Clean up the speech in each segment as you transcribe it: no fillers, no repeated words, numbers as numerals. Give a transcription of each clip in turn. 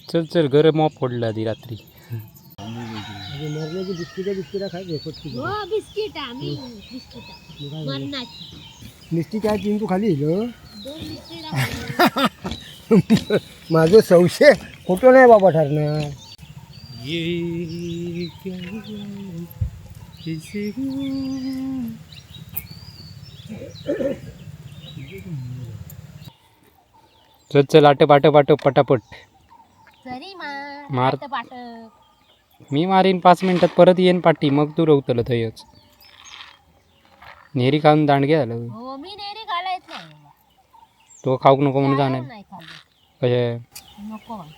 चल चल घर मॉप फोडलं आधी रात्री. मरण्याची बिस्किटा बिस्किटा खाय. हो बिस्किट, आम्ही बिस्किट मरणाची. मिस्टी काय तीन तू खाली इलो. दोन बिस्किट. माझं सौशे खोटं नाही बाबा ठरणार. ये क्या हुआ? किसे हुआ? चल चल, आटप आटप आटप पटापट. सरी मार. मार पाटक. मी मारीन 5 मिनिटात, परत येईन पाठी, मग तू रवतलं थंयच. नेरी खाऊन दांडगे झालं. हो, मी नेरी घालायच नाही बाबा. तो खाऊक नको म्हणून जाणार. नाही खाल्लं. कशे? नको बाई.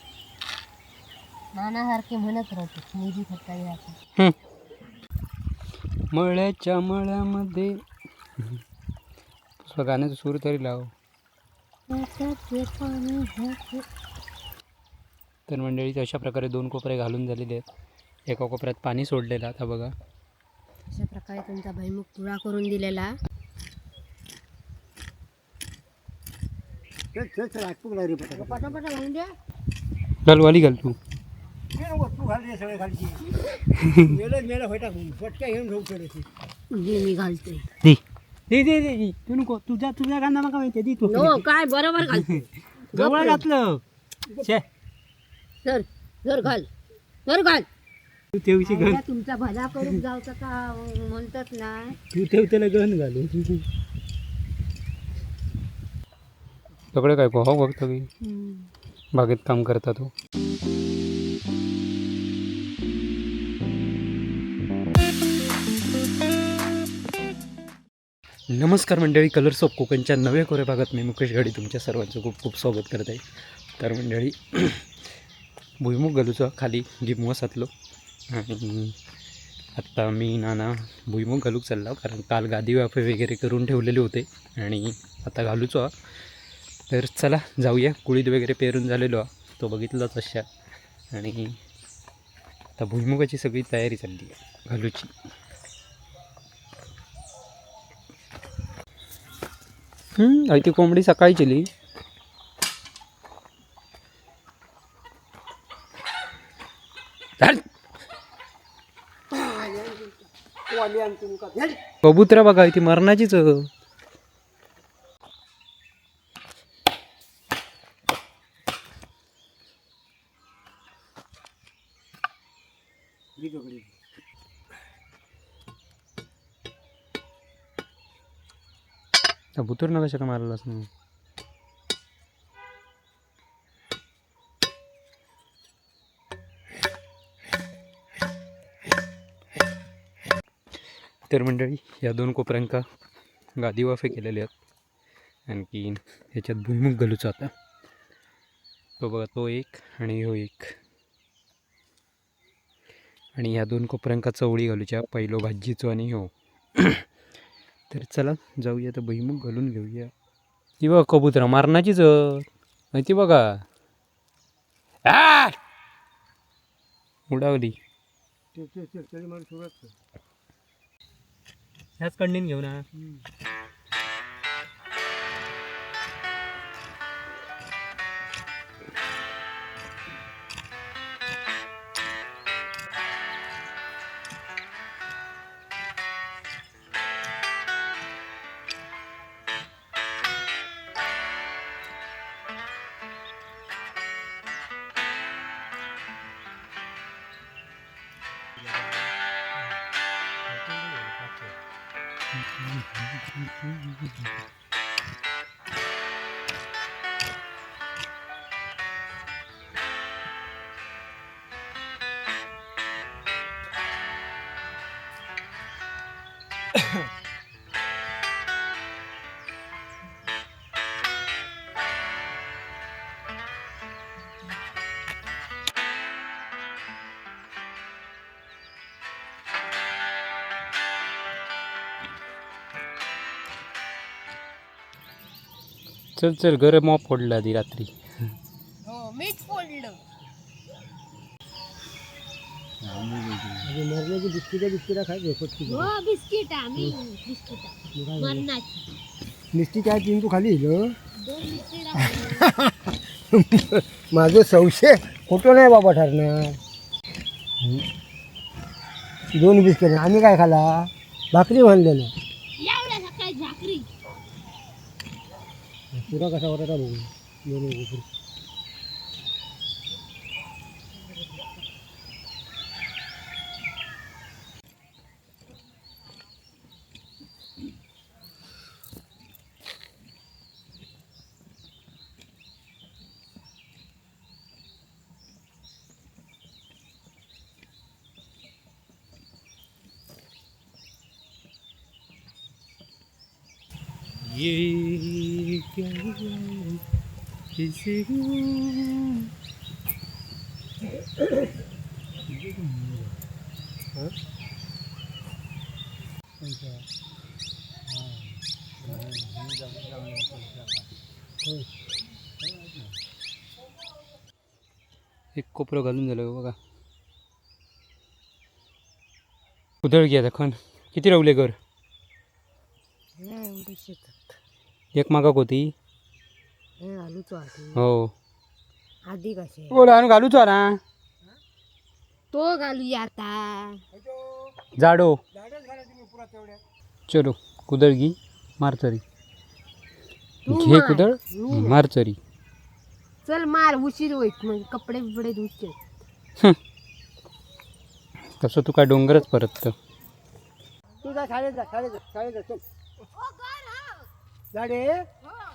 नानासारखे म्हणत राहते नेरी खाता याचं. हं. मळ्याच्या मळ्यामध्ये पुष्पा गाण्याचं सूर तरी लाव. पाणी ह्याचे. तर मंडळी, अशा प्रकारे 2 कोपरे घालून झालेले आहेत. एका कोपऱ्यात पाणी सोडलेलं आता बघा. अशा प्रकारे तुमचा भैमुख पुरा करून दिलेला. चल चल चल, आटपूक लागली पटापट. पटापट घालून द्या. घाल वाली घाल तू. हे नको, तू घाल रे सगळे खालची. मेलं मेलं होय टाकून फटक्या घेऊन घेऊ थोडीशी. दे, मी घालते. दी. दे दे दे, तू नको, तुझा तुझा कांदा माका माहिती दी तू. हो काय बरोबर घालते. जवळ घातलं. छे. सर सर, घाल सर, घाल. तू ठेवशी गण. आईला तुमचा भला करून जावचा का म्हणतात ना. तू ठेव त्याला गण घालू. सगळं काय हो बघतो की बागेत काम करता तो. नमस्कार मंडळी, कलर्स ऑफ कोकणच्या नव्या कोऱ्या भागात मी मुकेश घाडी तुमच्या सर्वांचं खूप खूप स्वागत करत आहे. तर मंडळी, भुईमुग घालूचा खाली गिमवा साचलो आणि आत्ता मी नाना भुईमुग घालूक चाललो, कारण काल गादी वाफे वगैरे करून ठेवलेले होते आणि आता घालूचो हा. तर चला जाऊया. कुळीत वगैरे पेरून झालेलो हा, तो बघितलाच अशा. आणि आता भुईमुगाची सगळी तयारी चालली आहे घालूची. हम्म, ती कोंबडी सकाळी चिली. कबुतरा बघा, ती मरणाचीच. कबूतर ना कशा मारलाच नाही. तर मंडळी, या 2 कोपऱ्यांका गादी वाफे केलेले आहेत. आणखी ह्याच्यात भुईमुग घालूचा आता. तो बघा, तो एक आणि हो एक. आणि ह्या 2 कोपऱ्यांका चवळी घालूच्या, पहिलो भाजीचो आणि हो. तर चला जाऊया, तर भुईमुग घालून घेऊया. ती बघा कबुतरा मारणाचीच माहिती बघा. आ! उडावली. चल चल चल चल, मला सुरुवात कर. ह्याच कंडीन घेऊ ना. चल चल, घर मॉप फोडलं आधी रात्री. हो, मीच फोडलं. मरण्याची बिस्किटा बिस्किटा खाय. हो बिस्किट, आम्ही बिस्किट मरणाची. मिस्टी काय तीन तू खाली इलो. दोन बिस्किट. माझं सौशे खोटं नाही बाबा ठरणार. दोन बिस्किट आम्ही काय खाला, भाकरी म्हणलेलं. पुरा कसा होता बघू, दोन बघू. ये क्या हुआ? किसे हुआ? एक कोपरं घालून झालं बघा. कुदळ घ्या खण किती रवले घर. एवढे शेतात. एक मागाक होती. हे घालूचो आधी. हो. आधी कसे बोला आणि घालूचो ना. तो घालूया आता. जाडो चलो कुदळगी मारचरी. तू घे मार. कुदळ मी नाही. मारचरी. चल मार, उशीर होईत मग कपडे बिपडे धुचे. तसं तू काय डोंगरच परत. तू जा शाळेत, जा शाळेत, जा शाळेत, जा चल जाडे.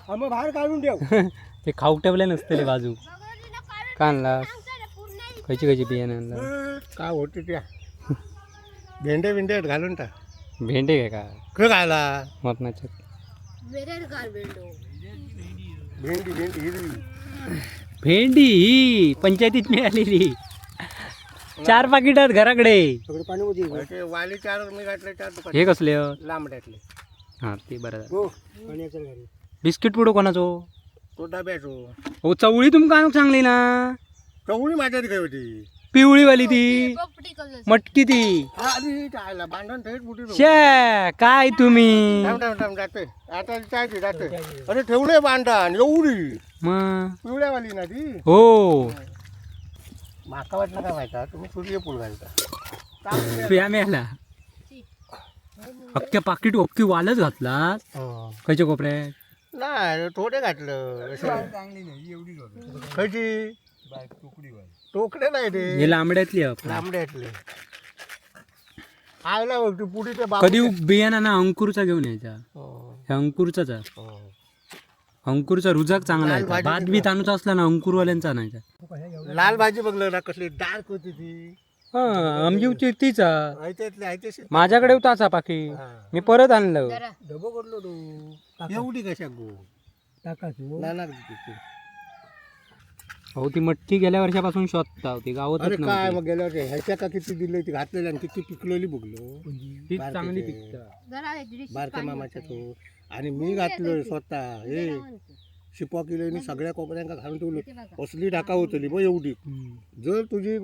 हा मग बाहेर काढून ठेव. ते खाऊक ठेवले नसतले बाजू का आणला? खयची खयची बियाणे आणला? काय होते त्या भेंडे बिंडे घालून टाक. भेंडे काय का? काय खायला? मरणाचे. भेंडी भेंडी हिरवी. भेंडी ही पंचायतीत मिळालेली चार पाकिटात घराकडे. सगळं पाणी होती. ते वाली चार मी घातले चार दुकान. हे कसले? लांबड्यातले. हां ते बरं झालं. हो पाणी असेल घरी. बिस्किट पुडो कोणाचो? तो डब्याचो. हो चवळी तुमका आणूक चांगली ना. चवळी माझ्यात काय होती? पिवळीवाली ती मटकी ती. हा अरे खायला भांडण थेट बुटी. शे काय तुम्ही. थांब थांब थांब जाते आता, जायचे जाते. अरे ठेवले भांडण एवढी. मग पिवळ्यावाली ना ती. हो. माका वाटलं काय माहिती तुम्ही सूर्यफूल घालता. पिया मिळाला अख्ख्या पाकिट अख्खी वालच घातला खयच्या कोपऱ्यात. नाही थोडे घातलं. खयची टोकडे नाही ते. हे लांबड्यातली आहे आपली. लांबड्यातले आयला बघ ती पुढे ते बाबू. कधी बियाणा ना अंकुरचा घेऊन यायचा. हो, हे अंकुरचाच आहे. हो. अंकुरचा रुजाक चांगला लाल आहे. भाजी भात बी तांदूळ असला ना अंकुरवाल्यांचा आणायचा. लाल भाजी बघलं ना कसली डार्क होती ती. हा आमची तीच आहे. आयत्यातली आयत्याशी. माझ्याकडे होताचा पाकी मी परत आणलं. डबो करलो तू. एवढी कशा गो टाकाचो. नाना. हो ती मटकी गेल्या वर्षापासून शोधता होती गावातच अरे काय नव्हती. मग गेल्या वर्षी ह्याच्या का किती दिले ती घातलेली आणि किती पिकलेली बघलो. तीच चांगली पिकता. बारक्या मामाच्या तो आणि मी घातलोय स्वतः हे शिपा किलो सगळ्या कोपऱ्यांका घालून ठेवलं. असली ढाका होतली बघ एवढी. जर तुझी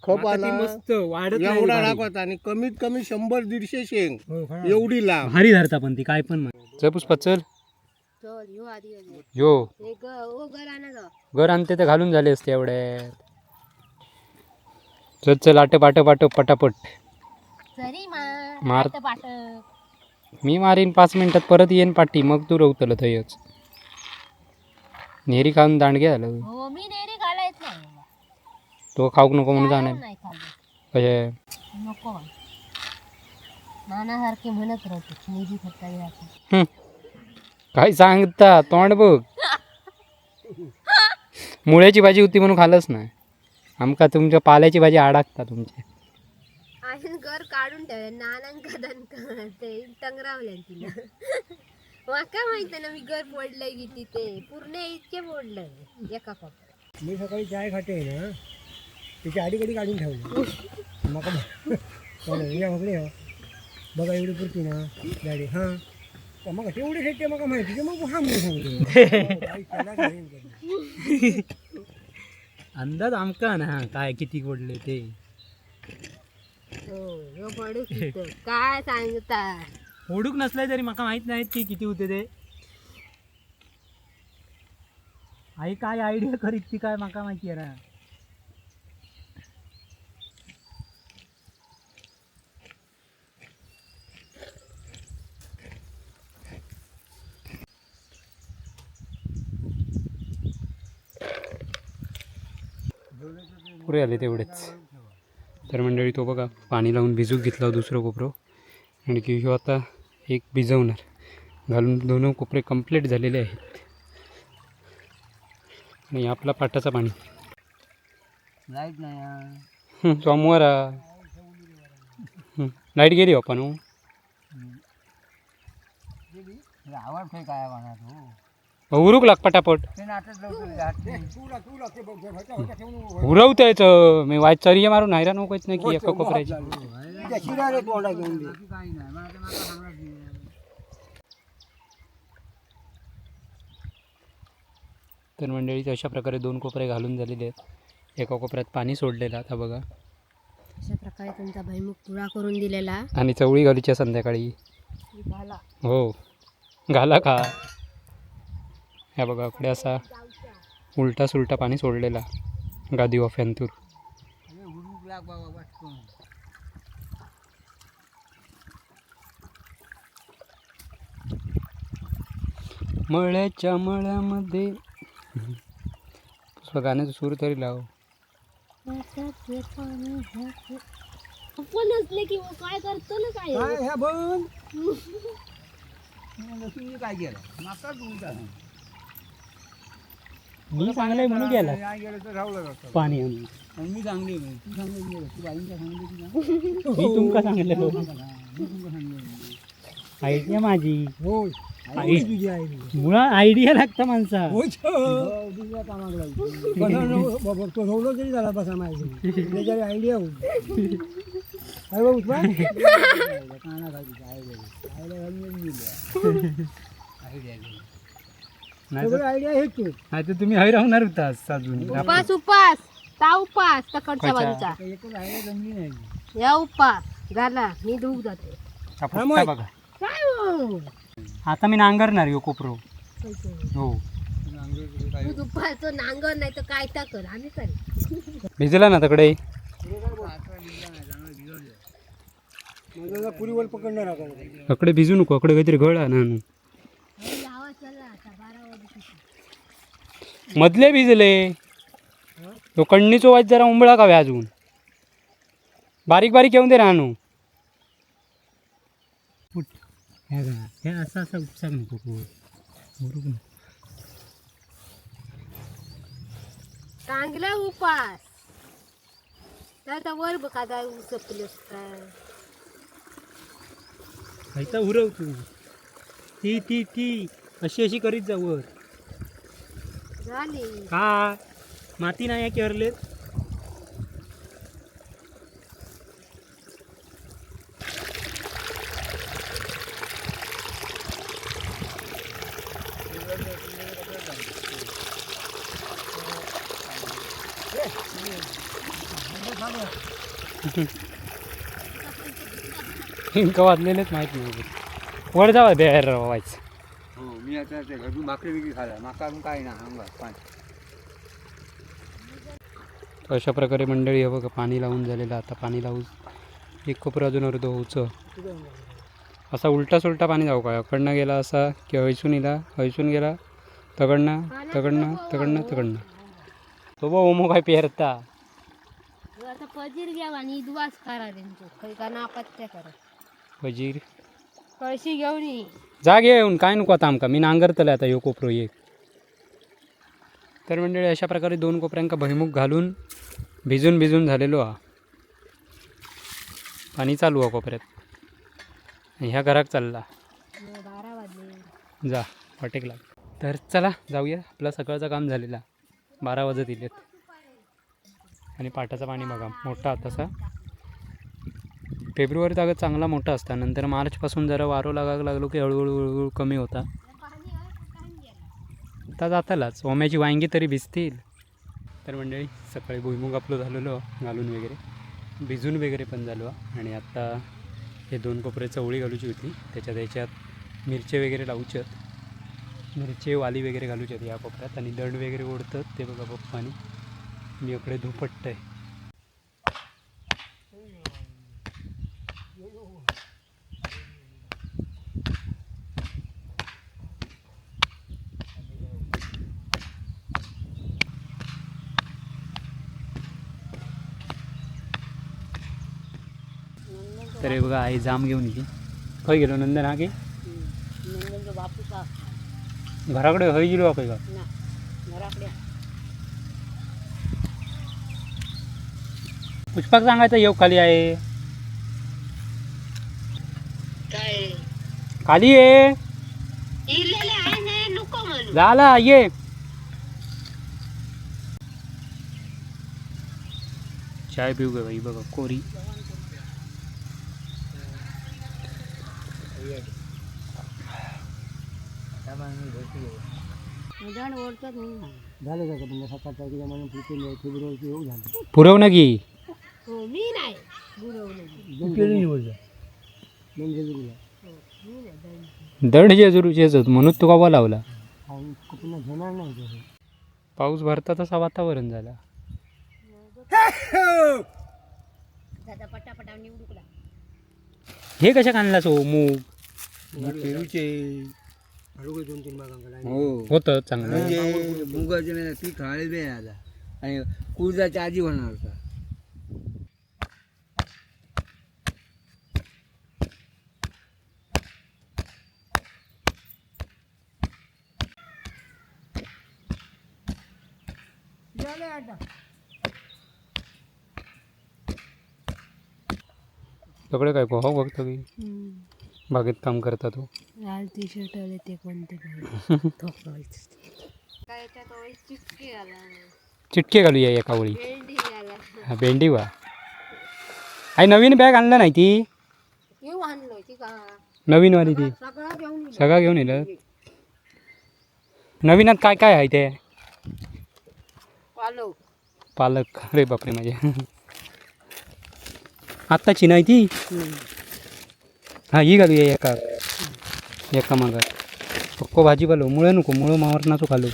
खप माका ती आला मस्त वाढत नाही एवढा भारी. राख होता आणि कमीत कमी 100-150 शेंग हो खरा. एवढी लांब. भारी धरता पण ती काय पण म्हण. चल पुष्पा चल. चल ह्यो आधी आधी. यो. हे ग ओ घर आणा जाऊ. घर आणते तर घालून झाले असते एवढ्यात. चल चल आटप आटप आटप पटापट. सरी मार. मार. पाट. मी मारीन 5 मिनिटात परत येईन पाठी मग तू रवतलं थंयच. नेरी खाऊन दांडगे झालं. हो मी नेरी घालायच नाही. तो खाऊक नको म्हणून जाणार. नाही खाल्लं. कशे? नको बाई. नानासारखे म्हणत राहते नेरी खट्टा घ्यायचा. हं. काय सांगता तोंड बघ. मुळ्याची भाजी होती म्हणून खालच नाही. आमका तुमच्या पाल्याची भाजी आडाकता तुमच्या. आणि घर काढून ठेवलं नानांका दणका ते टंगरावल्या तिला. माका माहित ना मी घर फोडलंय किती ते पूर्ण इतके फोडलंय एका कोपऱ्यात. मी सकाळी चाय खाते ना त्याची आडीकडी काढून ठेवली. मका या माकडे हो बघा एवढी पुरती ना गाडी. हां तर मग तेवढे शेट्टे मका माहिती ते मग हा म्हणून सांगतो. बाई, त्याला काय करणार? अंदाज आमका ना काय किती पडले ते. हो ह्यो पडू तिथं. काय सांगता. फोडूक नसले तरी माका माहित नाही की किती होते ते. आई काय आयडिया करीत ती काय माका माहिती आहे ना. पुरे आले तेवढेच. तर मंडळी तो बघा पाणी लावून भिजू घेतला दुसरं कोपरं आणि की ह्यो आता एक भिजवणार घालून दोन कोपरे कंप्लीट झालेले आहेत. आणि आपला पाटाचा पाणी लाईट नाही. सोमवार. लाईट गेली बापा नो. आवड काय म्हणा तू उरूक लाग पटापट. ते नाटक. उरवतायच मी वाईट चरिये मारून हैराण होऊच नाही की एका कोपऱ्याची. तर मंडळी अशा प्रकारे दोन कोपरे घालून झालेले आहेत. एका कोपऱ्यात पाणी सोडलेलं आता बघा. अशा प्रकारे तुमचा भैमुख पुरा करून दिलेला. आणि चवळी घालूच्या संध्याकाळी. झाला. हो घाला का. ह्या बघा इकडे असा उलटा सुलटा पाणी सोडलेला गादी वाफ्यांतूर. मळ्याच्या मळ्यामध्ये पुष्पा गाण्याचं सूर तरी लाव. आपण असले की मग काय करतो ना काय. काय ह्या बन तुम्ही काय केलं माका तुमचा मी चांगलं म्हणून गेला नाही गेलं तर राहुलं जातं. पाणी आणून. आणि मी चांगली आहे, तू चांगली गेलं तू बाईंच्या सांगली तुला. मी तुमका सांगितलं. मी तुमका सांगलं. आयडिया माझी. हो आई. तुझी आयडिया. मुळात आयडिया लागता माणसा. दुसऱ्या कामाक लागली तो सोडलो तरी झाला बसा माझी त्याच्यावर आयडिया होती. अरे बाबा उठवा काना खाली आयडिया घालून दिली आयडिया. नाही आयडिया हेच तू. तर तुम्ही हय राहणार होता अजून. उपास उपास ता उपास तकडच्या खयचा? बाजूचा. एकच आयडिया जमली नाही. या उपास झाला मी धुवू जाते. हा पुट्टा बघा. काय हो? आता मी नांगरणार यो कोपरो. हो. तू दुपारचं नांगर नाही तर काय ता कर आम्ही कर. भिजला ना तकडे. माझं पुरीवर पकडणार आता. अकडे भिजू नको, अकडे काहीतरी घळ ना आणू. आवाज चला आता 12 वाजले. मधले भिजले तो कण्णीचो वाज जरा उंबळा काव्या अजून बारीक बारीक येऊन दे रानू. हे असं असं उपसाक नको बरोबर. चांगला उपास तर आता वर बघ आता उसपलं काय. खायचा उरव तू ती ती ती अशी अशी करीत जा वर. झाली. का माती नाही केरलेत. इंक वाजलेलेच माहित नाही. वर जावा बाहेर व्हायचं. हो मी आता ते घरून भाकरी बिकरी खाला माका अजून काय ना अंगात पाणी. तर अशा प्रकारे मंडळी हे बघा पाणी लावून झालेलं. आता पाणी लावू एक कोपरा अजून अर्ध होऊचं. असा उलटा सुलटा पाणी जाऊ काय अकडनं गेला असा की हयसून इला हयसून गेला तगडना तगडना तगडना तगडना तो बा ओमो काय पेरता. आता पजीर घ्या आणि दुवास करा त्यांचो खंय का नापत्या करा. वजीर कळशी घेऊन ये. जा घेऊन काय नको आता आमका मी नांगरतले आता ह्यो कोपरो एक. तर मंडळी अशा प्रकारे दोन कोपऱ्यांका भुईमुग घालून भिजून भिजून झालेलो हा. पाणी चालू हा कोपऱ्यात आणि ह्या घराक चालला. 12 वाजले. जा वाटेक लाग. तर चला जाऊया आपला सकाळचं काम झालेला. 12 वाजत इलेत आणि पाटाचं पाणी बघा मोठा तसा फेब्रुवारीत अगं चांगला मोठा असता. नंतर मार्चपासून जरा वारो लागायला लागलो की हळूहळू हळूहळू कमी होता. आता जातालाच ओम्याची वांगी तरी भिजतील. तर मंडळी सकाळी भुईमुग आपलं झालेलो घालून वगैरे भिजून वगैरे पण झालो आणि आत्ता हे दोन कोपरे चवळी घालूची होती त्याच्यात याच्यात मिरचे वगैरे लावूच्यात मिरचे वाली वगैरे घालूच्यात या कोपऱ्यात आणि दंड वगैरे ओढतात ते बघा पप्पानी. मी इकडे धुपटत आहे. तर हे बघा आई जाम घेऊन येते. खंय गेलो नंदन हा की नंदनचो बापूस हा. घराकडे हय गेलो खंय का? ना घराकडे. पुष्पाक सांगायचं येऊ खाली आहे. काय? खाली ये. इलेले आहे ना, नको म्हणू. झाला ये. चाय पिऊ गे बाई. बघा कोरी. उदाहरण ओढतात म्हणून. झालं जातं म्हणजे 7-8 तारखेच्या म्हणून पुढचे फेब्रुवारीची येऊ झालं. पुरव ना की. हो, मी नाही बुडवलं. दोन जेजुरीला. हो, मी नाही. दंड जेजुरीचेच म्हणून तुका बोलावला. हा, इतकं पुन्हा घेणार नाही तो हे. पाऊस भरता तसा वातावरण झाला. दादा पटापटा निवडूकला. हे कशा आणला सो मूग? पेरूचे. हळूहळू 2-3 बागांकडे. हो. होतं चांगलं. म्हणजे मुगाचे नाही ती खायला नाही आता आणि कुळजाच्या आधी होणार होता. सगळे काय हो बघतो की बागेत काम करता तो. लाल टी शर्ट आले ते कोणते? काय त्यात चिटकी आला. चिटके घालूया एका वळी. भेंडी आला. हा भेंडी वा आई. नवीन बॅग आणलं नाही ती? येऊ आणलो ती का? नवीनवाली ती. सगळा घेऊन गेलो. सगळं घेऊन येलं. नवीनात काय काय आहे ते? पालक. पालक. अरे बापरे माझे. आत्ताची नाही ती. हा ही घालूया एका एका मागात. पक्को भाजीपालो. मुळं नको, मुळं मावरणाचो घालू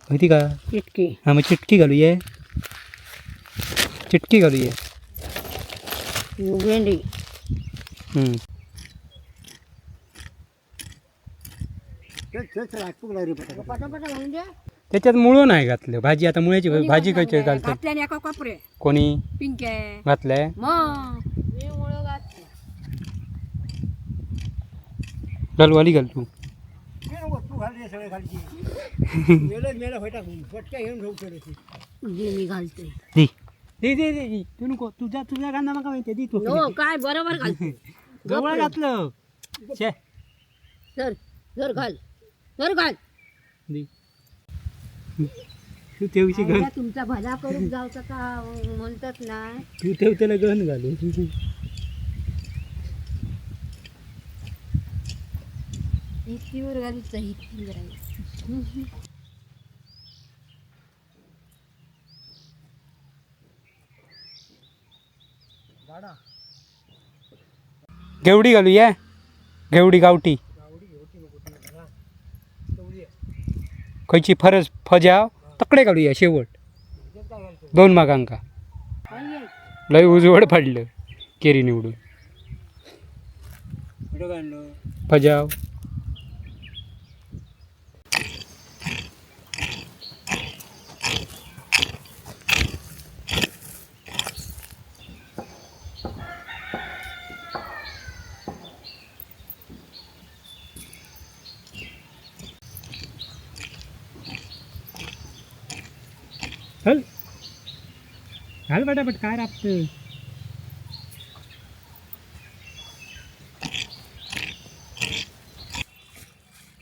माहिती का? चिटकी. हा मग चिटकी घालूया, चिटकी घालूया. भेंडी. हम्म. तेच तेच ऐकू लागले पटापट. पटापटा घालून द्या. त्याच्यात मुळं नाही घातलं. भाजी आता मुळ्याची भाजी कशी घालतात? घातल्याने एका कोपरे. कोणी? पिंक आहे. घातलंय. मग मी मुळं घातलं. घालू आली घाल तू. हे नको, तू घाल रे सगळे खालची. मेलं मेलं होय टाकून फटक्या घेऊन ठेवू थोडीशी. दे, मी घालते. दी दे दे दे दे. तू नको, तुझा तुझा कांदा माका माहिती दी तू. हो काय बरोबर घालते. जवळ घातलं शे. सर सर घाल, सर घाल. दी तू तेवशी घाल. आईला तुमचा भला करून जायचा का म्हणतात ना. तू ठेव त्याला गहन घालू. हित्तीवर घालूचा, हित्तीवर. घेवडी घालूया, घेवडी गावठी. खयची फरस फजाव तकडे घालूया शेवट दोन मागांका. लय उजवड पडलं केरी निवडून. कुठं काढलं? फजाव. चल घाल पटापट, काय राबतं?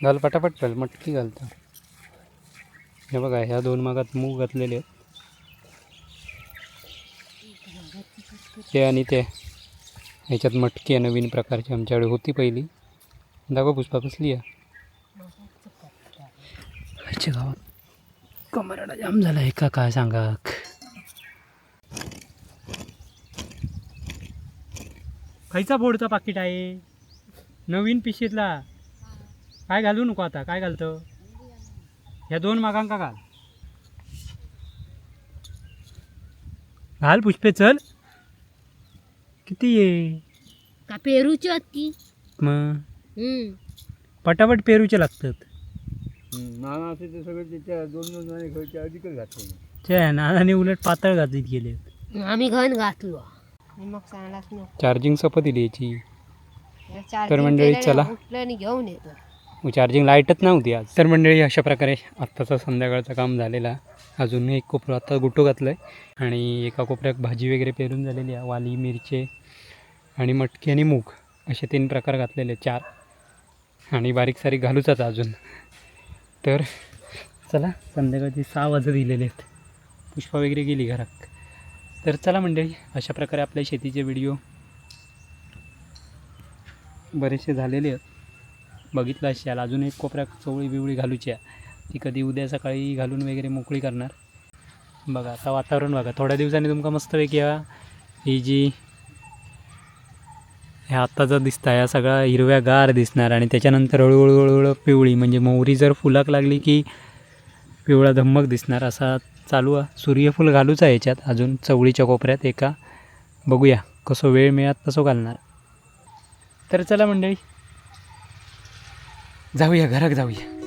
घाल पटापट घाल, मटकी घालतो. हे बघा ह्या दोन मागात मूग घातलेले आहेत ते आणि ते. ह्याच्यात मटकी आहे नवीन प्रकारची, आमच्याकडे होती पहिली. दाखव पुष्पा कसली आहे. आमच्या गावात कमराडा जाम झाला आहे का काय सांगा. खयचा बोर्डचा पाकिट आहे नवीन पिशवीतला? काय घालू नको आता. काय घालतं? ह्या दोन मागांका घाल. घाल पुष्पे चल. किती ये? का पेरूची होती? मग हम्म. पटापट पेरूचे लागतात. नाना असे ते सगळे त्याच्या दोन दोन जणांनी खायच्या अधिकच घातले. छे नानाने उलट पातळ घातलीत गेले. आम्ही घन घातलो. मी मग सांगलाच नको. चार्जिंग सपत दिली याची. चार्जिंग मंडळी, केलं चला. ना, उठलं आणि घेऊन येतो. चार्जिंग लाईटच नव्हती आज. तर मंडळी, अशा प्रकारे आत्ताचा संध्याकाळचं काम झालेला. अजून एक कोपरा आत्ता गुटू घातलं आहे आणि एका कोपऱ्यात भाजी वगैरे पेरून झालेली आहे. वाली, मिरचे आणि मटकी आणि मूग असे 3 प्रकार घातलेले, 4 आणि बारीक सारीक घालूच आता अजून. तर चला, संध्याकाळची 6 वाजत दिलेले आहेत. पुष्पा वगैरे गेली घरात. तर चला मंडळी, अशा प्रकारे आपल्या शेतीचे व्हिडिओ बरेचसे झालेले आहेत. बघितलं असाल. अजून एक कोपऱ्यात चवळी बिवळी घालूची आहे, ती कधी उद्या सकाळी घालून वगैरे मोकळी करणार. बघा आता वातावरण बघा. थोड्या दिवसांनी तुमका मस्तपैकी हा ही जी ह्या आत्ता जर दिसता ह्या सगळा हिरव्या गार दिसणार आणि त्याच्यानंतर हळूहळू हळूहळू पिवळी, म्हणजे मोहरी जर फुलाक लागली की पिवळा धम्मक दिसणार असा चालू आहे. सूर्यफूल घालूच आहे याच्यात अजून चवळीच्या कोपऱ्यात एका. बघूया कसं वेळ मिळत तसं घालणार. तर चला मंडळी, जाऊया घरात जाऊया.